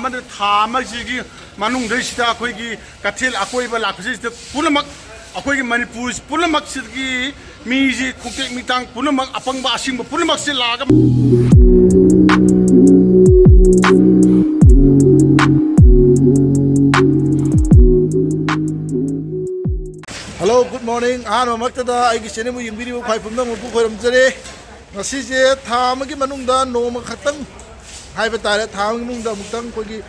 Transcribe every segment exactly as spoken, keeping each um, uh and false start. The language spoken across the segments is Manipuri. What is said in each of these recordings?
ꯑꯃꯗ ꯊꯥ ꯑꯃꯁꯤꯒꯤ ꯃꯅꯨꯡꯗꯩꯁꯤꯗ ꯑꯩꯈꯣꯏꯒꯤ ꯀꯩꯊꯦꯜ ꯑꯀꯣꯏꯕ ꯂꯥꯛꯄꯁꯤꯗ ꯄꯨꯝꯅꯃꯛ, ꯑꯩꯈꯣꯏꯒꯤ ꯃꯅꯤꯄꯨꯔ ꯄꯨꯝꯅꯃꯛꯁꯤꯗꯒꯤ ꯃꯤꯁꯤ, ꯈꯣꯡꯇꯦꯛ ꯃꯤꯇꯥꯡ ꯄꯨꯝꯅꯃꯛ, ꯑꯄꯪꯕ ꯑꯁꯤꯡꯕ ꯄꯨꯝꯅꯃꯛꯁꯤ ꯂꯥꯛꯑꯒ Hello, good morning. ꯑꯍꯥꯟꯕꯃꯛꯇꯗ ꯑꯩꯒꯤ ꯆꯦꯅꯦꯜꯕꯨ ꯌꯦꯡꯕꯤꯔꯤꯕ ꯈ꯭ꯋꯥꯏ ꯄꯨꯝꯅꯃꯛꯄꯨ ꯈꯣꯏꯔꯝꯖꯔꯤ꯫ ꯉꯁꯤꯁꯦ ꯊꯥ ꯑꯃꯒꯤ ꯃꯅꯨꯡꯗ ꯅꯣꯡꯃ ꯈꯛꯇꯪ ꯍꯥꯏꯕ ꯇꯥꯔꯦ, ꯊꯥ ꯑꯃꯒꯤ ꯃꯅꯨꯡꯗ ꯑꯃꯨꯛꯇꯪ ꯑꯩꯈꯣꯏꯒꯤ,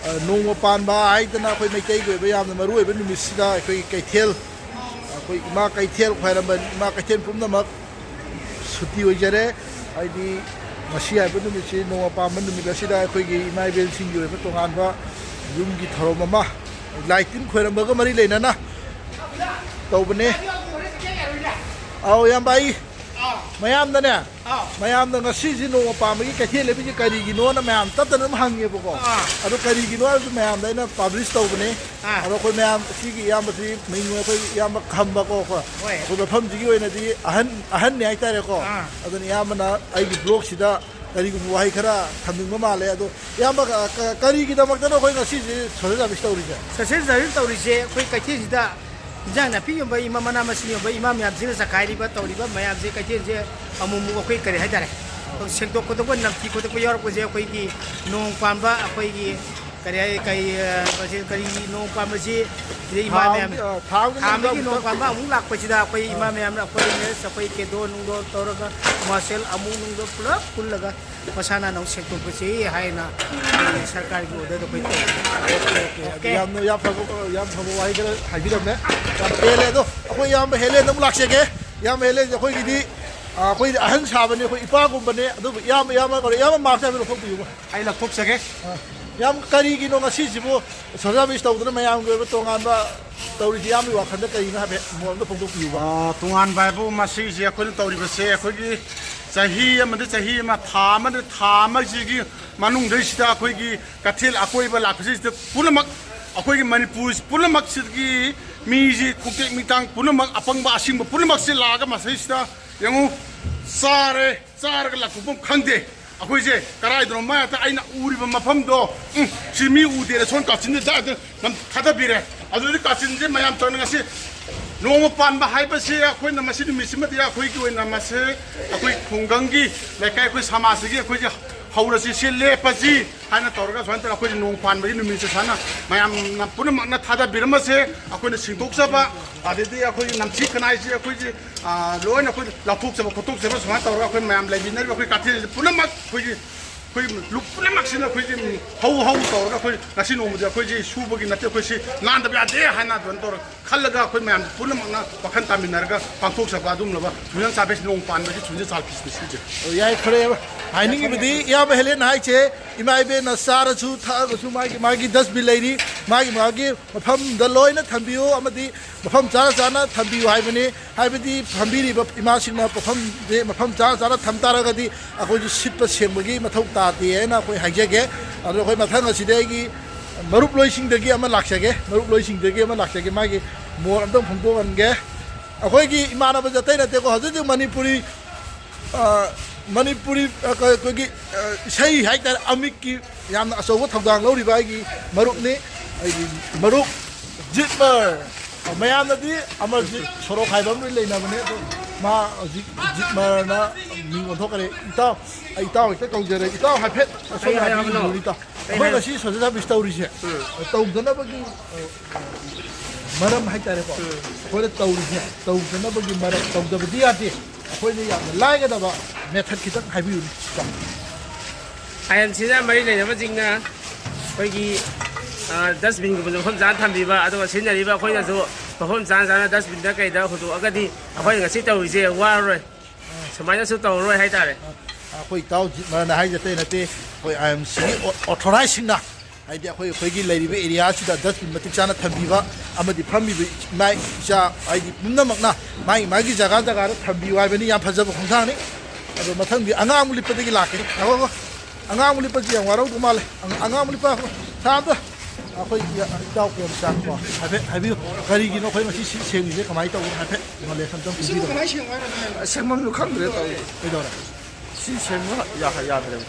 ꯑ, ꯅꯣꯡꯃ ꯄꯥꯟꯕ ꯍꯥꯏꯗꯅ ꯑꯩꯈꯣꯏ ꯃꯩꯇꯩꯒꯤ ꯑꯣꯏꯕ ꯌꯥꯝꯅ ꯃꯔꯨ ꯑꯣꯏꯕ ꯅꯨꯃꯤꯠꯁꯤꯗ ꯑꯩꯈꯣꯏꯒꯤ ꯀꯩꯊꯦꯜ, ꯑꯩꯈꯣꯏ ꯏꯃꯥ ꯀꯩꯊꯦꯜ ꯈ꯭ꯋꯥꯏꯔꯝꯕꯟ ꯏꯃꯥ ꯀꯩꯊꯦꯜ ꯄꯨꯝꯅꯃꯛ ꯁꯨꯇꯤ ꯑꯣꯏꯖꯔꯦ꯫ ꯍꯥꯏꯗꯤ ꯉꯁꯤ ꯍꯥꯏꯕ ꯅꯨꯃꯤꯠꯁꯤ ꯅꯣꯡꯃ ꯄꯥꯟꯕ ꯅꯨꯃꯤꯠ ꯑꯁꯤꯗ ꯑꯩꯈꯣꯏꯒꯤ ꯏꯃꯥ ꯏꯕꯦꯜꯁꯤꯡꯒꯤ ꯑꯣꯏꯕ ꯇꯣꯉꯥꯟꯕ ꯌꯨꯝꯒꯤ ꯊꯧꯔꯝ ꯑꯃ, ꯂꯥꯏ ꯇꯤꯟ ꯈꯣꯏꯔꯝꯕꯒ ꯃꯔꯤ ꯂꯩꯅꯅ ꯇꯧꯕꯅꯦ꯫ ꯑꯧ, ꯏꯌꯥꯝꯕ, ꯑꯩ ꯑꯥ꯫ ꯃꯌꯥꯝꯗꯅꯦ, ꯑꯥ꯫ ꯃꯌꯥꯝꯗ ꯉꯁꯤꯁꯤ ꯅꯣꯡꯃ ꯄꯥꯟꯕꯒꯤ ꯀꯩꯊꯦꯜ ꯂꯩꯕꯤꯁꯤ ꯀꯔꯤꯒꯤꯅꯣꯅ ꯃꯌꯥꯝ ꯇꯠꯇꯅ ꯑꯗꯨꯝ ꯍꯪꯉꯦꯕꯀꯣ꯫ ꯑꯥ꯫ ꯑꯗꯣ ꯀꯔꯤꯒꯤꯅꯣ ꯍꯥꯏꯕꯗꯨ ꯃꯌꯥꯝꯗ ꯑꯩꯅ ꯄꯥꯕ꯭ꯂꯤꯁ ꯇꯧꯕꯅꯦ꯫ ꯑꯥ꯫ ꯑꯗꯣ ꯑꯩꯈꯣꯏ ꯃꯌꯥꯝ ꯁꯤꯒꯤ ꯏꯌꯥꯝꯕꯁꯤ ꯃꯤꯡ ꯑꯩꯈꯣꯏ ꯏꯌꯥꯝꯕ ꯈꯝꯕꯀꯣ, ꯑꯩꯈꯣꯏ ꯍꯣꯏ꯫ ꯑꯩꯈꯣꯏ ꯃꯐꯝꯁꯤꯒꯤ ꯑꯣꯏꯅꯗꯤ ꯑꯍꯟ, ꯑꯍꯟꯅꯤ ꯍꯥꯏꯇꯥꯔꯦꯀꯣ꯫ ꯑꯥ꯫ ꯑꯗꯨꯅ ꯏꯌꯥꯝꯕꯅ ꯑꯩꯒꯤ ꯕ꯭ꯂꯣꯛꯁꯤꯗ ꯀꯔꯤꯒꯨꯝꯕ ꯋꯥꯍꯩ ꯈꯔ ꯊꯝꯅꯤꯡꯕ ꯃꯥꯜꯂꯦ꯫ ꯑꯗꯣ ꯏꯌꯥꯝꯕ, ꯀ-, ꯀ-, ꯀꯔꯤꯒꯤꯗꯃꯛꯇꯅꯣ ꯑꯩꯈꯣꯏ ꯉꯁꯤꯁꯦ ꯁꯣꯁꯦꯜ ꯁꯥꯔꯚꯤꯁ ꯇꯧꯔꯤꯁꯦ? ꯁꯣꯁꯦꯜ ꯁꯥꯔꯚꯤꯁ ꯇꯧꯔꯤꯁꯦ ꯑꯩꯈꯣꯏ ꯀꯩꯊꯦꯜꯁꯤꯗ ꯏꯟꯖꯥꯡ ꯅꯥꯄꯤ ꯌꯣꯟꯕ ꯏꯃꯥ, ꯃꯅꯥ ꯃꯁꯤꯡ ꯌꯣꯟꯕ ꯏꯃꯥ ꯃꯌꯥꯝꯁꯤꯅ ꯆꯈꯥꯏꯔꯤꯕ ꯇꯧꯔꯤꯕ ꯃꯌꯥꯝꯁꯦ ꯀꯩꯊꯦꯜꯁꯦ ꯑꯃꯨꯛ ꯑꯃꯨꯛ ꯑꯩꯈꯣꯏ ꯀꯔꯤ ꯍꯥꯏꯇꯥꯔꯦ, ꯁꯦꯡꯗꯣꯛ ꯈꯣꯠꯇꯣꯛꯄ, ꯅꯝꯊꯤ ꯈꯣꯠꯇꯣꯛꯄ ꯌꯥꯎꯔꯛꯄꯁꯦ ꯑꯩꯈꯣꯏꯒꯤ ꯅꯣꯡ ꯄꯥꯟꯕ ꯑꯩꯈꯣꯏꯒꯤ ꯀꯔꯤ ꯍꯥꯏ, ꯀꯔꯤ, ꯑ, ꯃꯁꯤ ꯀꯔꯤ ꯅꯣꯡ ꯄꯥꯟꯕꯁꯤ ꯁꯤꯗ ꯏꯃꯥ ꯊꯥ ꯃꯌꯥꯝ ꯑꯃꯒꯤ, ꯑ, ꯊꯥ ꯑꯃꯒꯤ ꯊꯥ ꯑꯃꯒꯤ ꯃꯅꯨꯡꯗ ꯅꯣꯡ ꯑꯃꯨꯛꯇꯪ꯫ ꯄꯥꯟꯕ ꯑꯃꯨꯛ ꯂꯥꯛꯄꯁꯤꯗ ꯑꯩꯈꯣꯏ ꯏꯃꯥ ꯑꯥ꯫ ꯃꯌꯥꯝꯅ ꯑꯩꯈꯣꯏ ꯅꯔꯁ, ꯑꯩꯈꯣꯏ ꯀꯦꯗꯣ ꯅꯨꯡꯗꯣ ꯇꯧꯔꯒ ꯃꯥꯔꯁꯦꯜ ꯑꯃꯨꯛ ꯅꯨꯡꯗꯣ ꯄꯨꯂꯞ ꯄꯨꯜꯂꯒ ꯃꯁꯥ ꯅꯥꯟꯅ ꯑꯃꯨꯛ ꯁꯦꯡꯗꯣꯛꯄꯁꯤ ꯍꯥꯏꯅ ꯑꯩꯈꯣꯏ ꯁꯔꯀꯥꯔꯒꯤ ꯑꯣꯔꯗꯔꯗ ꯑꯩꯈꯣꯏ ꯇꯧꯔꯤ꯫ Okay, okay. ꯑꯗꯨ ꯑꯣꯀꯦ꯫ ꯌꯥꯝꯅ, ꯌꯥꯝ ꯐꯕ, ꯌꯥꯝ ꯐꯕ ꯋꯥꯍꯩ ꯈꯔ ꯍꯥꯏꯕꯤꯔꯝꯃꯦ꯫ ꯌꯥꯝ ꯄꯦꯜꯂꯦ꯫ ꯑꯗꯣ ꯑꯩꯈꯣꯏ ꯏꯌꯥꯝꯕ ꯍꯦꯂꯦꯟꯗ ꯑꯃꯨꯛ ꯂꯥꯛꯆꯒꯦ꯫ ꯏꯌꯥꯝꯕ ꯍꯦꯂꯦꯟꯁꯦ ꯑꯩꯈꯣꯏꯒꯤꯗꯤ, ꯑ, ꯑꯩꯈꯣꯏꯗꯤ ꯑꯍꯟ ꯁꯥꯕꯅꯤ, ꯑꯩꯈꯣꯏ ꯏꯄꯥꯒꯨꯝꯕꯅꯦ꯫ ꯑꯗꯨꯕꯨ ꯏꯌꯥꯝꯕ, ꯏꯌꯥꯝꯕ ꯀꯧꯔꯦ꯫ ꯏꯌꯥꯝꯕ ꯃꯥꯛꯁ ꯍꯥꯏꯐꯦꯠ ꯂꯧꯊꯣꯛꯄꯤꯌꯨꯕ꯫ ꯑꯩ ꯂꯧꯊꯣꯛꯆꯒꯦ꯫ ꯑ, ꯌꯥꯝ ꯀꯔꯤꯒꯤꯅꯣ ꯉꯁꯤꯁꯤꯕꯨ ꯁꯣꯁꯦꯜ ꯁꯥꯔꯚꯤꯁ ꯇꯧꯗꯅ ꯃꯌꯥꯝꯒꯤ ꯑꯣꯏꯕ ꯇꯣꯉꯥꯟꯕ ꯇꯧꯔꯤꯁꯤ? ꯏꯌꯥꯝꯕꯒꯤ ꯋꯥꯈꯜꯗ ꯀꯔꯤꯅꯣ ꯍꯥꯏꯐꯦꯠ ꯃꯣꯠ ꯑꯝꯇ ꯐꯣꯡꯗꯣꯛꯄꯤꯌꯨꯕ꯫ ꯑ, ꯇꯣꯉꯥꯟꯕ ꯍꯥꯏꯕꯨ ꯃꯁꯤꯁꯦ ꯑꯩꯈꯣꯏꯅ ꯇꯧꯔꯤꯕꯁꯦ ꯑꯩꯈꯣꯏꯒꯤ ꯆꯍꯤ ꯑꯃꯗ ꯆꯍꯤ ꯑꯃ, ꯊꯥ ꯑꯃꯗ ꯊꯥ ꯑꯃꯁꯤꯒꯤ ꯃꯅꯨꯡꯗꯩꯁꯤꯗ ꯑꯩꯈꯣꯏꯒꯤ ꯀꯩꯊꯦꯜ ꯑꯀꯣꯏꯕ ꯂꯥꯛꯄꯁꯤꯗ ꯄꯨꯝꯅꯃꯛ, ꯑꯩꯈꯣꯏꯒꯤ ꯃꯅꯤꯄꯨꯔ ꯄꯨꯝꯅꯃꯛꯁꯤꯗꯒꯤ ꯃꯤꯁꯤ, ꯈꯣꯡꯇꯦꯛ ꯃꯤꯇꯥꯡ ꯄꯨꯝꯅꯃꯛ, ꯑꯄꯪꯕ ꯑꯁꯤꯡꯕ ꯄꯨꯝꯅꯃꯛꯁꯤ ꯂꯥꯛꯑꯒ ꯃꯁꯤꯁꯤꯗ ꯌꯦꯡꯉꯨ, ꯆꯥꯔꯦ, ꯆꯥꯔꯒ ꯂꯥꯛꯊꯣꯛꯐꯝ ꯈꯪꯗꯦ꯫ ꯑꯩꯈꯣꯏꯁꯦ ꯀꯔꯥꯏꯗꯅꯣ ꯃꯥ ꯑꯩꯅ ꯎꯔꯤꯕ ꯃꯐꯝꯗꯣ, ꯎꯝ, ꯁꯤ ꯃꯤ ꯎꯗꯦꯅ ꯁꯣꯝ ꯀꯥꯆꯤꯟꯗ ꯖꯥꯠ ꯖꯥꯠ ꯅꯝ ꯊꯥꯗꯕꯤꯔꯦ꯫ ꯑꯗꯨꯗꯤ ꯀꯥꯆꯤꯟꯁꯦ ꯃꯌꯥꯝ ꯆꯪꯅ ꯉꯁꯤ ꯅꯣꯡꯃ ꯄꯥꯟꯕ ꯍꯥꯏꯕꯁꯦ ꯑꯩꯈꯣꯏꯅ ꯃꯁꯤ ꯅꯨꯃꯤꯠꯁꯤꯃꯗꯤ ꯑꯩꯈꯣꯏꯒꯤ ꯑꯣꯏꯅ ꯃꯁꯦ ꯑꯩꯈꯣꯏ ꯈꯨꯡꯒꯪꯒꯤ ꯂꯩꯀꯥꯏ ꯑꯩꯈꯣꯏ ꯁꯃꯥꯖꯁꯤꯒꯤ ꯑꯩꯈꯣꯏꯁꯦ ꯍꯧꯔꯁꯤ, ꯁꯤ ꯂꯦꯞꯄꯁꯤ ꯍꯥꯏꯅ ꯇꯧꯔꯒ ꯁꯨꯃꯥꯏꯅ ꯇꯧꯔꯒ ꯑꯩꯈꯣꯏꯁꯦ ꯅꯣꯡ ꯄꯥꯟꯕꯒꯤ ꯅꯨꯃꯤꯠꯁꯦ ꯁꯨꯃꯥꯏꯅ ꯃꯌꯥꯝꯅ ꯄꯨꯝꯅꯃꯛꯅ ꯊꯥꯗꯕꯤꯔꯝꯕꯁꯦ ꯑꯩꯈꯣꯏꯅ ꯁꯦꯡꯗꯣꯛꯆꯕ, ꯑꯗꯩꯗꯤ ꯑꯩꯈꯣꯏꯒꯤ ꯅꯝꯊꯤ ꯈꯅꯥꯏꯁꯦ ꯑꯩꯈꯣꯏꯁꯦ, ꯑꯥ, ꯂꯣꯏꯅ ꯑꯩꯈꯣꯏ ꯂꯧꯊꯣꯛꯆꯕ ꯈꯣꯠꯇꯣꯛꯆꯕ ꯁꯨꯃꯥꯏꯅ ꯇꯧꯔꯒ ꯑꯩꯈꯣꯏ ꯃꯌꯥꯝ ꯂꯩꯃꯤꯟꯅꯔꯤꯕ ꯑꯩꯈꯣꯏ ꯀꯩꯊꯦꯜꯁꯦ ꯄꯨꯝꯅꯃꯛ ꯑꯩꯈꯣꯏꯒꯤ ꯑꯩꯈꯣꯏ ꯂꯨꯞ ꯄꯨꯝꯅꯃꯛꯁꯤꯅ ꯑꯩꯈꯣꯏꯁꯦ ꯍꯧ ꯍꯧ ꯇꯧꯔꯒ ꯑꯩꯈꯣꯏ ꯉꯁꯤ ꯅꯣꯡꯃꯗꯤ ꯑꯩꯈꯣꯏꯁꯦ ꯁꯨꯕꯒꯤ ꯅꯠꯇꯦ, ꯑꯩꯈꯣꯏꯁꯤ ꯅꯥꯟꯗꯕ ꯌꯥꯗꯦ ꯍꯥꯏꯅ ꯑꯗꯨꯃꯥꯏꯅ ꯇꯧꯔꯒ ꯈꯜꯂꯒ ꯑꯩꯈꯣꯏ ꯃꯌꯥꯝ ꯄꯨꯝꯅꯃꯛꯅ ꯋꯥꯈꯜ ꯇꯥꯃꯤꯟꯅꯔꯒ ꯄꯥꯡꯊꯣꯛꯆꯕ ꯑꯗꯨꯒꯨꯝꯂꯕ ꯁꯨꯖꯟ ꯆꯥꯕꯤꯁ ꯅꯣꯡ ꯄꯥꯟꯕꯒꯤ ꯁꯨꯖꯟ ꯆꯥꯕꯤꯁꯅꯤ ꯁꯤꯁꯦ꯫ ꯑꯣ, ꯌꯥꯏ, ꯐꯔꯦ꯫ ꯍꯥꯏꯅꯤꯡꯉꯤꯕꯗꯤ ꯏꯌꯥꯝꯕ ꯍꯦꯂꯦꯟ ꯍꯥꯏꯁꯦ ꯏꯃꯥ ꯏꯕꯦꯟꯅ ꯆꯥꯔꯁꯨ ꯊꯛꯑꯒꯁꯨ ꯃꯥꯒꯤ, ꯃꯥꯒꯤ dustbin ꯂꯩꯔꯤ, ꯃꯥꯒꯤ, ꯃꯥꯒꯤ ꯃꯐꯝꯗ ꯂꯣꯏꯅ ꯊꯝꯕꯤꯌꯨ ꯑꯃꯗꯤ ꯃꯐꯝ ꯆꯥꯅ ꯆꯥꯅ ꯊꯝꯕꯤꯌꯨ ꯍꯥꯏꯕꯅꯤ꯫ ꯍꯥꯏꯕꯗꯤ ꯐꯝꯕꯤꯔꯤꯕ ꯏꯃꯥꯁꯤꯡꯅ ꯃꯐꯝꯁꯦ ꯃꯐꯝ ꯆꯥꯅ ꯆꯥꯅ ꯊꯝ ꯇꯥꯔꯒꯗꯤ ꯑꯩꯈꯣꯏꯁꯨ ꯁꯤꯠꯄ ꯁꯦꯡꯕꯒꯤ ꯃꯊꯧ ꯇꯥꯗꯦ ꯍꯥꯏꯅ ꯑꯩꯈꯣꯏ ꯍꯥꯏꯖꯒꯦ꯫ ꯑꯗꯣ ꯑꯩꯈꯣꯏ ꯃꯊꯪ ꯑꯁꯤꯗꯤ ꯑꯩꯒꯤ ꯃꯔꯨꯞ ꯂꯣꯏꯁꯤꯡꯗꯒꯤ ꯑꯃ ꯂꯥꯛꯆꯒꯦ, ꯃꯔꯨꯞ ꯂꯣꯏꯁꯤꯡꯗꯒꯤ ꯑꯃ ꯂꯥꯛꯆꯒꯦ, ꯃꯥꯒꯤ ꯃꯣꯠ ꯑꯝꯇꯪ ꯐꯣꯡꯗꯣꯛꯍꯟꯒꯦ꯫ ꯑꯩꯈꯣꯏꯒꯤ ꯏꯃꯥꯟꯅꯕꯁꯦ ꯑꯇꯩ ꯅꯠꯇꯦꯀꯣ, ꯍꯧꯖꯤꯛ ꯍꯧꯖꯤꯛ ꯃꯅꯤꯄꯨꯔꯤ, ꯑ, ꯃꯅꯤꯄꯨꯔꯤ, ꯑ, ꯀ-, ꯑꯩꯈꯣꯏꯒꯤ, ꯑ, ꯏꯁꯩ ꯍꯥꯏꯇꯥꯔꯦ, ꯑꯃꯤꯛꯀꯤ ꯌꯥꯝꯅ ꯑꯆꯧꯕ ꯊꯧꯗꯥꯡ ꯂꯧꯔꯤꯕ ꯑꯩꯒꯤ ꯃꯔꯨꯞꯅꯤ꯫ ꯑꯩꯒꯤ ꯃꯔꯨꯞ ꯖꯤꯠꯃꯔ, ꯃꯌꯥꯝꯅꯗꯤ ꯑꯃꯔꯖꯤꯠ ꯁꯣꯔꯣꯛ ꯍꯥꯏꯕ ꯑꯃ ꯂꯩꯅꯕꯅꯦ, ꯑꯗꯣ ꯃꯥ ꯍꯧꯖꯤꯛ ꯖꯤꯠꯃꯔꯅ ꯃꯤꯡ ꯑꯣꯟꯊꯣꯛꯈ꯭ꯔꯦ꯫ ꯏꯇꯥꯎ, ꯑꯩ ꯏꯇꯥꯎ ꯍꯦꯛꯇ ꯀꯧꯖꯔꯦ꯫ ꯏꯇꯥꯎ ꯍꯥꯏꯐꯦꯠ ꯑꯁꯣꯝ ꯀꯩ ꯍꯥꯏꯕꯅꯣ? ꯍꯥꯏꯕꯤꯌꯨ, ꯏꯇꯥꯎ꯫ ꯀꯩ ꯑꯩꯈꯣꯏ ꯍꯥꯏꯕ? ꯉꯁꯤ ꯁꯣꯁꯦꯜ ꯁꯥꯔꯚꯤꯁ ꯇꯧꯔꯤꯁꯦ, ꯎꯝ꯫ ꯇꯧꯗꯅꯕꯒꯤ, ꯑ, ꯃꯔꯝ ꯍꯥꯏꯇꯥꯔꯦꯀꯣ꯫ ꯎꯝ꯫ ꯑꯩꯈꯣꯏꯅ ꯇꯧꯔꯤꯁꯦ, ꯇꯧꯗꯅꯕꯒꯤ ꯃꯔꯝ, ꯇꯧꯗꯕꯗꯤ ꯌꯥꯗꯦ꯫ ꯑꯩꯈꯣꯏꯅ ꯌꯥꯝꯅ ꯂꯥꯏꯒꯗꯕ ꯃꯦꯊꯠ ꯈꯤꯇꯪ ꯍꯥꯏꯕꯤꯌꯨꯅꯦ, ꯏꯇꯥꯎ꯫ ꯑꯥꯏ ꯑꯦꯝ ꯁꯤꯗ ꯃꯔꯤ ꯂꯩꯅꯕꯁꯤꯡꯅ ꯑꯩꯈꯣꯏꯒꯤ, ꯑ, dustbin ꯒꯨꯝꯕꯁꯦ ꯃꯐꯝ ꯆꯥꯅ ꯊꯝꯕꯤꯕ, ꯑꯗꯨꯒ ꯁꯤꯖꯤꯟꯅꯔꯤꯕ ꯑꯩꯈꯣꯏꯅꯁꯨ ꯃꯐꯝ ꯆꯥꯅ ꯆꯥꯅ dustbin ꯗ ꯀꯩꯗ ꯍꯨꯟꯗꯣꯛꯑꯒꯗꯤ ꯑꯩꯈꯣꯏꯅ ꯉꯁꯤ ꯇꯧꯔꯤꯁꯦ ꯋꯥꯔꯔꯣꯏ, ꯁꯨꯃꯥꯏꯅꯁꯨ ꯇꯧꯔꯔꯣꯏ ꯍꯥꯏꯇꯥꯔꯦ꯫ ꯑꯩꯈꯣꯏ ꯏꯇꯥꯎ ꯖꯤꯠꯃꯔꯅ ꯍꯥꯏꯁꯦ ꯑꯇꯩ ꯅꯠꯇꯦ, ꯑꯩꯈꯣꯏ ꯑꯥꯏ ꯑꯦꯝ ꯁꯤꯒꯤ ꯑꯣ-, ꯑꯣꯊꯣꯔꯥꯏꯖꯁꯤꯡꯅ, ꯍꯥꯏꯗꯤ ꯑꯩꯈꯣꯏ, ꯑꯩꯈꯣꯏꯒꯤ ꯂꯩꯔꯤꯕ ꯑꯦꯔꯤꯌꯥꯁꯤꯗ dustbin ꯃꯇꯤꯛ ꯆꯥꯅ ꯊꯝꯕꯤꯕ ꯑꯃꯗꯤ ꯐꯝꯃꯤꯕ ꯏꯃꯥ ꯏꯆꯥ, ꯍꯥꯏꯗꯤ ꯄꯨꯝꯅꯃꯛꯅ ꯃꯥꯒꯤ, ꯃꯥꯒꯤ ꯖꯒꯥ ꯖꯒꯥꯗ ꯊꯝꯕꯤꯌꯨ ꯍꯥꯏꯕꯅꯤ꯫ ꯌꯥꯝ ꯐꯖꯕ ꯈꯣꯡꯊꯥꯡꯅꯤ꯫ ꯑꯗꯣ ꯃꯊꯪꯗꯤ ꯑꯉꯥꯡꯕ ꯂꯤꯠꯄꯗꯒꯤ ꯂꯥꯛꯀꯦ꯫ ꯉꯥꯏꯈꯣ, ꯉꯥꯏꯈꯣ꯫ ꯑꯉꯥꯡꯕ ꯂꯤꯠꯄꯁꯤ ꯌꯥꯝ ꯋꯥꯔꯧꯗꯧ ꯃꯥꯜꯂꯦ꯫ ꯑꯉꯥꯡ-, ꯑꯉꯥꯡꯕ ꯂꯤꯠꯄ ꯁꯥꯔ ꯑꯝꯇ, ꯑꯩꯈꯣꯏ ꯏꯇꯥꯎ ꯄ꯭ꯔꯦꯝꯆꯥꯟꯀꯣ, ꯍꯥꯏꯐꯦꯠ ꯍꯥꯏꯕꯤꯌꯨ꯫ ꯀꯔꯤꯒꯤꯅꯣ ꯑꯩꯈꯣꯏ ꯉꯁꯤ ꯁꯤ ꯁꯦꯡꯉꯤꯁꯦ, ꯀꯃꯥꯏꯅ ꯇꯧꯕꯅꯣ ꯍꯥꯏꯐꯦꯠ knowledge ꯑꯝꯇꯪ ꯄꯤꯕꯤꯔꯣ꯫ ꯀꯃꯥꯏꯅ ꯁꯦꯡꯉꯣ ꯍꯥꯏꯅꯣ? ꯁꯦꯡꯐꯝꯁꯨ ꯈꯪꯗ꯭ꯔꯦ ꯇꯧꯔꯤꯁꯦ꯫ ꯀꯩꯗꯧꯔꯦ? ꯁꯤ ꯁꯦꯝꯕ ꯌꯥ-, ꯌꯥꯗ꯭ꯔꯦꯕ꯫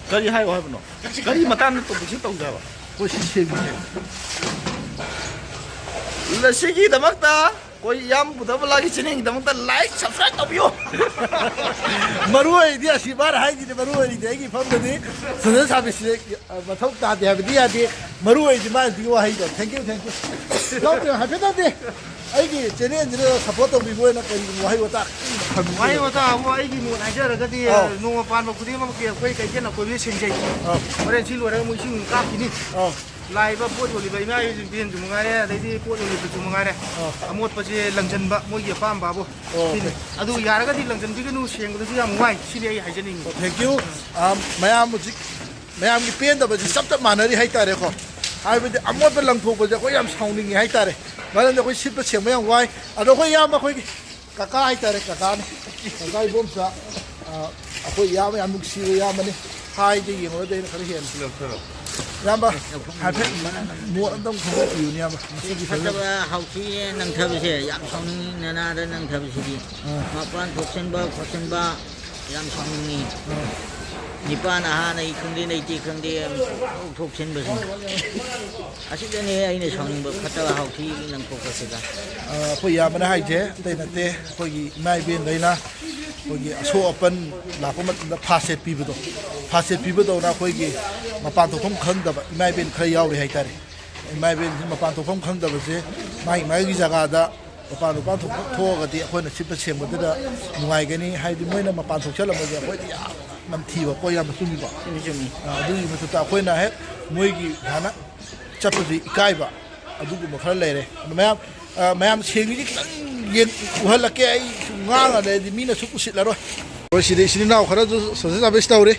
ꯀꯔꯤ ꯍꯥꯏꯌꯣ ꯍꯥꯏꯕꯅꯣ? ꯀꯔꯤ ꯃꯇꯥꯡꯗ ꯇꯣꯄꯤꯛꯁꯤ ꯇꯧꯁꯦ ꯍꯥꯏꯕ? ꯑꯩꯈꯣꯏ ꯁꯤ ꯁꯦꯝꯕꯤꯁꯦ꯫ ꯂꯁꯤꯒꯤꯗꯃꯛꯇ ꯑꯩꯈꯣꯏ ꯏꯌꯥꯝꯕ ꯕꯨꯙꯕꯂꯥꯒꯤ ꯆꯦꯅꯦꯜꯒꯤꯗꯃꯛꯇ ꯂꯥꯏꯛ, ꯁꯕꯁꯀ꯭ꯔꯥꯏꯕ ꯇꯧꯕꯤꯌꯨ꯫ ꯃꯔꯨ ꯑꯣꯏꯔꯤꯗꯤ ꯑꯁꯤ ꯃꯥꯅ ꯍꯥꯏꯁꯤꯗꯤ ꯃꯔꯨ ꯑꯣꯏꯔꯤꯗꯤ ꯑꯩꯒꯤ ꯏꯐꯝꯗꯗꯤ ꯁꯣꯁꯦꯜ ꯁꯥꯔꯚꯤꯁꯁꯦ ꯃꯊꯧ ꯇꯥꯗꯦ ꯍꯥꯏꯕꯗꯤ ꯌꯥꯗꯦ꯫ ꯃꯔꯨ ꯑꯣꯏꯔꯤꯗꯤ ꯃꯥꯅ ꯍꯧꯖꯤꯛꯀꯤ ꯋꯥꯍꯩꯗꯣ꯫ Thank you, thank you꯫ ꯏꯅꯥꯎ ꯄ꯭ꯔꯦꯝ, ꯍꯥꯏꯐꯦꯠꯇꯪꯗꯤ ꯑꯩꯒꯤ ꯆꯦꯅꯦꯜꯁꯤꯗ ꯁꯞꯄꯣꯔꯠ ꯇꯧꯕꯤꯕ ꯑꯣꯏꯅ ꯀꯔꯤꯒꯨꯝꯕ ꯋꯥꯍꯩ ꯋꯥꯇꯥ ꯈꯔ ꯊꯝꯕꯤꯌꯨ꯫ ꯋꯥꯍꯩ ꯋꯥꯇꯥ ꯑꯃ ꯑꯩꯒꯤ ꯃꯣꯠ ꯍꯥꯏꯖꯔꯒꯗꯤ, ꯑꯥꯎ꯫ ꯅꯣꯡꯃ ꯄꯥꯟꯕ ꯈꯨꯗꯤꯡꯃꯛꯀꯤ ꯑꯩꯈꯣꯏ ꯀꯩꯊꯦꯜ ꯑꯀꯣꯏꯕꯗ ꯁꯦꯡꯖꯩ꯫ ꯑꯥꯎ꯫ ꯍꯣꯔꯦꯟ ꯁꯤ ꯂꯣꯏꯔꯒ ꯃꯣꯏ ꯏꯁꯤꯡ ꯀꯥꯞꯈꯤꯅꯤ꯫ ꯑꯥꯎ꯫ ꯂꯥꯛꯏꯕ ꯄꯣꯠ ꯌꯣꯜꯂꯤꯕ ꯏꯃꯥ ꯏꯕꯦꯟꯁꯨ ꯃꯉꯥꯏꯔꯦ, ꯑꯗꯩꯗꯤ ꯄꯣꯠ ꯌꯣꯜꯂꯤꯕꯁꯨ ꯃꯉꯥꯏꯔꯦ, ꯑꯥꯎ꯫ ꯑꯃꯣꯠꯄꯁꯦ ꯂꯪꯁꯤꯟꯕ ꯃꯣꯏꯒꯤ ꯑꯄꯥꯝꯕꯕꯨ꯫ ꯑꯣ, ꯁꯤꯅꯤ꯫ ꯑꯣꯀꯦ꯫ ꯑꯗꯨ ꯌꯥꯔꯒꯗꯤ ꯂꯪꯁꯤꯟꯕꯤꯒꯅꯨ, ꯁꯦꯡꯕꯗꯁꯨ ꯌꯥꯝ ꯋꯥꯏ꯫ ꯁꯤꯅꯤ ꯑꯩ ꯍꯥꯏꯖꯅꯤꯡꯉꯤ꯫ ꯑꯣ, thank you꯫ ꯑꯥ, ꯃꯌꯥꯝ ꯍꯧꯖꯤꯛ ꯃꯌꯥꯝꯒꯤ ꯄꯦꯟꯗꯕꯁꯤ ꯆꯞ ꯆꯞ ꯃꯥꯟꯅꯔꯤ ꯍꯥꯏꯇꯥꯔꯦꯀꯣ꯫ ꯍꯥꯏꯕꯗꯤ ꯑꯃꯣꯠꯄ ꯂꯪꯊꯣꯛꯄꯁꯦ ꯑꯩꯈꯣꯏ ꯌꯥꯝ ꯁꯥꯎꯅꯤꯡꯉꯤ ꯍꯥꯏꯇꯥꯔꯦ꯫ ꯃꯔꯝꯗꯤ ꯑꯩꯈꯣꯏ ꯁꯤꯠꯄ ꯁꯦꯡꯕ ꯌꯥꯝ ꯋꯥꯏ꯫ ꯑꯗꯣ ꯑꯩꯈꯣꯏ ꯏꯌꯥꯝꯕ ꯑꯩꯈꯣꯏꯒꯤ ꯀꯀꯥ ꯍꯥꯏꯇꯥꯔꯦ, ꯀꯀꯥꯅꯤ꯫ ꯀꯀꯥ ꯏꯕꯣꯝꯆꯥ, ꯑ, ꯑꯩꯈꯣꯏ ꯏꯌꯥꯝꯕ ꯌꯥꯝ ꯅꯨꯡꯁꯤꯕ ꯏꯌꯥꯝꯕꯅꯤ꯫ ꯍꯥꯏꯗ ꯌꯦꯡꯉꯨꯔꯗꯤ ꯑꯩꯅ ꯈꯔ ꯍꯦꯟꯅ꯫ ꯏꯌꯥꯝꯕ, ꯍꯥꯏꯐꯦꯠ ꯃꯣꯠ ꯑꯝꯇꯪ ꯐꯣꯡꯗꯣꯛꯄꯤꯌꯨꯅꯦ, ꯏꯌꯥꯝꯕ꯫ ꯃꯁꯤꯒꯤ ꯐꯖꯕ ꯍꯥꯎꯊꯤ ꯅꯪꯊꯕꯁꯦ ꯌꯥꯝ ꯁꯥꯎꯅꯤꯡꯉꯤ, ꯅꯅꯥꯗ ꯅꯪꯊꯕꯁꯤꯗꯤ꯫ ꯑꯥ꯫ ꯃꯄꯥꯟ ꯊꯣꯛꯆꯟꯕ ꯈꯣꯠꯆꯟꯕ ꯌꯥꯝ ꯁꯥꯎꯅꯤꯡꯉꯤ꯫ ꯑꯥ꯫ ꯅꯤꯄꯥ ꯅꯍꯥ ꯂꯩ ꯈꯪꯗꯦ, ꯂꯩꯇꯦ ꯈꯪꯗꯦ, ꯌꯥꯝ ꯄꯪꯊꯣꯛ ꯊꯣꯛꯆꯟꯕꯁꯦ꯫ ꯑꯁꯤꯗꯅꯦ ꯑꯩꯅ ꯁꯥꯎꯅꯤꯡꯕ, ꯐꯠꯇꯕ ꯍꯥꯎꯊꯤ ꯂꯪꯊꯣꯛꯄꯁꯤꯗ꯫ ꯑ, ꯑꯩꯈꯣꯏ ꯏꯌꯥꯝꯕꯅ ꯍꯥꯏꯁꯦ ꯑꯇꯩ ꯅꯠꯇꯦ, ꯑꯩꯈꯣꯏꯒꯤ ꯏꯃꯥ ꯏꯕꯦꯟꯈꯩꯅ ꯑꯩꯈꯣꯏꯒꯤ ꯑꯁꯣꯛ ꯑꯄꯟ ꯂꯥꯛꯄ ꯃꯇꯝꯗ ꯐꯥꯁ ꯑꯦꯗ ꯄꯤꯕꯗꯣ, ꯐꯥꯁ ꯑꯦꯗ ꯄꯤꯕꯗꯧꯅ ꯑꯩꯈꯣꯏꯒꯤ ꯃꯄꯥꯟ ꯊꯣꯛꯐꯝ ꯈꯪꯗꯕ ꯏꯃꯥ ꯏꯕꯦꯟ ꯈꯔ ꯌꯥꯎꯔꯤ ꯍꯥꯏꯇꯥꯔꯦ꯫ ꯏꯃꯥ ꯏꯕꯦꯟꯁꯤ ꯃꯄꯥꯟ ꯊꯣꯛꯐꯝ ꯈꯪꯗꯕꯁꯦ ꯃꯥꯒꯤ ꯃꯥꯒꯤ ꯖꯒꯥꯗ ꯃꯄꯥꯟ ꯃꯄꯥꯟ ꯊꯣꯛ-, ꯊꯣꯛꯑꯒꯗꯤ ꯑꯩꯈꯣꯏꯅ ꯁꯤꯠꯄ ꯁꯦꯡꯕꯗꯨꯗ ꯅꯨꯡꯉꯥꯏꯒꯅꯤ꯫ ꯍꯥꯏꯗꯤ ꯃꯣꯏꯅ ꯃꯄꯥꯟ ꯊꯣꯛꯆꯜꯂꯝꯕꯁꯦ ꯑꯩꯈꯣꯏꯗꯤ ꯌꯥꯝ ꯅꯝꯊꯤꯕ ꯄꯣꯠ ꯌꯥꯝꯅ ꯆꯨꯝꯃꯤꯀꯣ꯫ ꯆꯨꯝꯃꯤ, ꯆꯨꯝꯃꯤ꯫ ꯑ, ꯑꯗꯨꯒꯤ ꯃꯊꯛꯇ ꯑꯩꯈꯣꯏꯅ ꯍꯦꯛ ꯃꯣꯏꯒꯤ ꯁꯨꯃꯥꯏꯅ ꯆꯠꯄꯁꯤ ꯏꯀꯥꯏꯕ ꯑꯗꯨꯒꯨꯝꯕ ꯈꯔ ꯂꯩꯔꯦ꯫ ꯑꯗꯣ ꯃꯌꯥꯝ, ꯑ, ꯃꯌꯥꯝ ꯁꯦꯡꯕꯤꯁꯤ ꯈꯤꯇꯪ ꯌꯦꯡ-, ꯎꯍꯜꯂꯛꯀꯦ꯫ ꯑꯩ ꯁꯨꯝ ꯉꯥꯡꯉ ꯂꯩꯔꯗꯤ ꯃꯤꯅꯁꯨ ꯎꯁꯤꯠꯂꯔꯣꯏ꯫ ꯑꯩꯈꯣꯏ ꯁꯤꯗ ꯏꯆꯤꯟ ꯏꯅꯥꯎ ꯈꯔꯁꯨ ꯁꯣꯁꯦꯜ ꯁꯥꯔꯚꯤꯁ ꯇꯧꯔꯤ꯫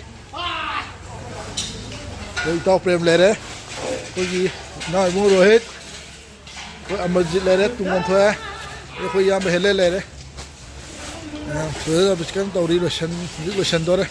ꯑꯩꯈꯣꯏ ꯏꯇꯥꯎ ꯄ꯭ꯔꯦꯝ ꯂꯩꯔꯦ, ꯑꯩꯈꯣꯏꯒꯤ ꯏꯅꯥꯎ ꯏꯕꯨꯡ ꯔꯣꯍꯤꯠ, ꯑꯩꯈꯣꯏ ꯑꯃꯔꯖꯤꯠ ꯂꯩꯔꯦ, ꯇꯨꯡ ꯑꯣꯟꯊꯣꯛꯑꯦ꯫ ꯑꯩꯈꯣꯏ ꯏꯌꯥꯝꯕ ꯍꯦꯂꯦ ꯂꯩꯔꯦ꯫ ꯑ, ꯁꯣꯁꯦꯜ ꯁꯥꯔꯚꯤꯁ ꯀꯟꯅ ꯇꯧꯔꯤ, ꯂꯣꯏꯁꯟ-, ꯍꯧꯖꯤꯛ ꯂꯣꯏꯁꯟꯗꯣꯔꯦ꯫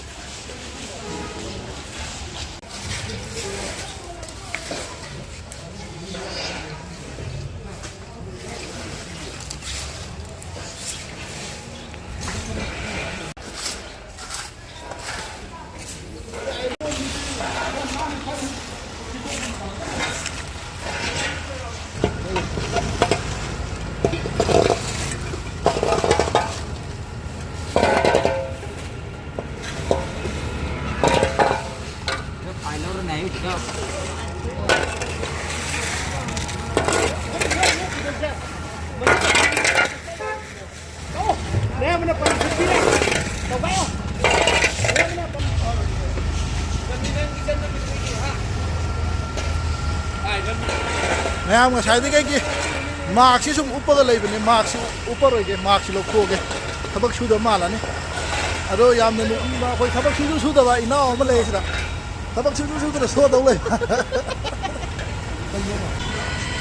ꯃꯌꯥꯝ ꯉꯁꯥꯏꯗꯒꯤ ꯑꯩꯒꯤ ꯃꯥꯛꯁꯤ ꯁꯨꯝ ꯎꯞꯄꯒ ꯂꯩꯕꯅꯦ꯫ ꯃꯥꯛꯁꯤ ꯎꯞꯄꯔꯣꯏꯒꯦ, ꯃꯥꯛꯁꯤ ꯂꯧꯊꯣꯛꯑꯒꯦ꯫ ꯊꯕꯛ ꯁꯨꯗꯕ ꯃꯥꯜꯂꯅꯤ꯫ ꯑꯗꯣ ꯌꯥꯝꯅ ꯅꯣꯛꯅꯤꯡꯕ, ꯑꯩꯈꯣꯏ ꯊꯕꯛ ꯁꯨꯁꯨ ꯁꯨꯗꯕ ꯏꯅꯥꯎ ꯑꯃ ꯂꯩ ꯁꯤꯗ꯫ ꯊꯕꯛ ꯁꯨꯁꯨ ꯁꯨꯗꯅ ꯁꯣꯗꯧ ꯂꯩ꯫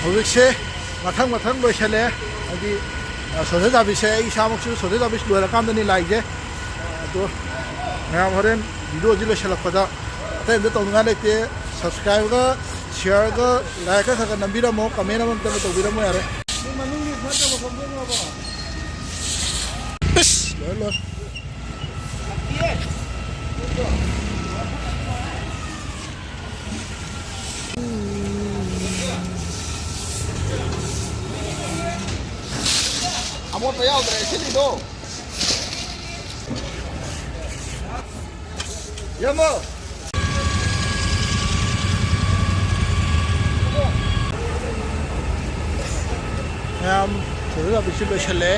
ꯍꯧꯖꯤꯛꯁꯦ ꯃꯊꯪ ꯃꯊꯪ ꯂꯣꯏꯁꯜꯂꯦ꯫ ꯍꯥꯏꯗꯤ, ꯑ, ꯁꯣꯁꯦꯜ ꯁꯥꯔꯚꯤꯁꯁꯦ ꯑꯩ ꯏꯁꯥꯃꯛꯁꯨ ꯁꯣꯁꯦꯜ ꯁꯥꯔꯚꯤꯁ ꯂꯣꯏꯔꯀꯥꯟꯗꯅꯤ ꯂꯥꯛꯏꯁꯦ꯫ ꯑꯗꯣ ꯃꯌꯥꯝ ꯍꯣꯔꯦꯟ ꯚꯤꯗꯤꯑꯣꯁꯤ ꯂꯣꯏꯁꯤꯜꯂꯛꯄꯗ ꯑꯇꯩ ꯑꯝꯇ ꯇꯧꯅꯤꯡꯉꯥꯏ ꯂꯩꯇꯦ꯫ ꯁꯕꯁꯀ꯭ꯔꯥꯏꯕꯒ, ꯁꯤꯌꯔꯒ, ꯂꯥꯏꯛꯀ ꯈꯔ ꯈꯔ ꯅꯝꯕꯤꯔꯝꯃꯣ꯫ ꯀꯃꯦꯟ ꯑꯃ ꯑꯝꯇꯒ ꯇꯧꯕꯤꯔꯝꯃꯣ ꯌꯥꯔꯦ꯫ ꯏꯁ, ꯂꯣꯏꯔꯦ, ꯂꯣꯏꯔꯦ꯫ ꯑꯃꯣꯠꯄ ꯌꯥꯎꯗ꯭ꯔꯦ ꯁꯤꯜꯂꯤꯗꯣ꯫ ꯌꯥꯝꯕꯣ꯫ ꯃꯌꯥꯝ ꯁꯣꯁꯦꯜ ꯁꯥꯔꯚꯤꯁꯁꯨ ꯂꯣꯏꯁꯜꯂꯦ꯫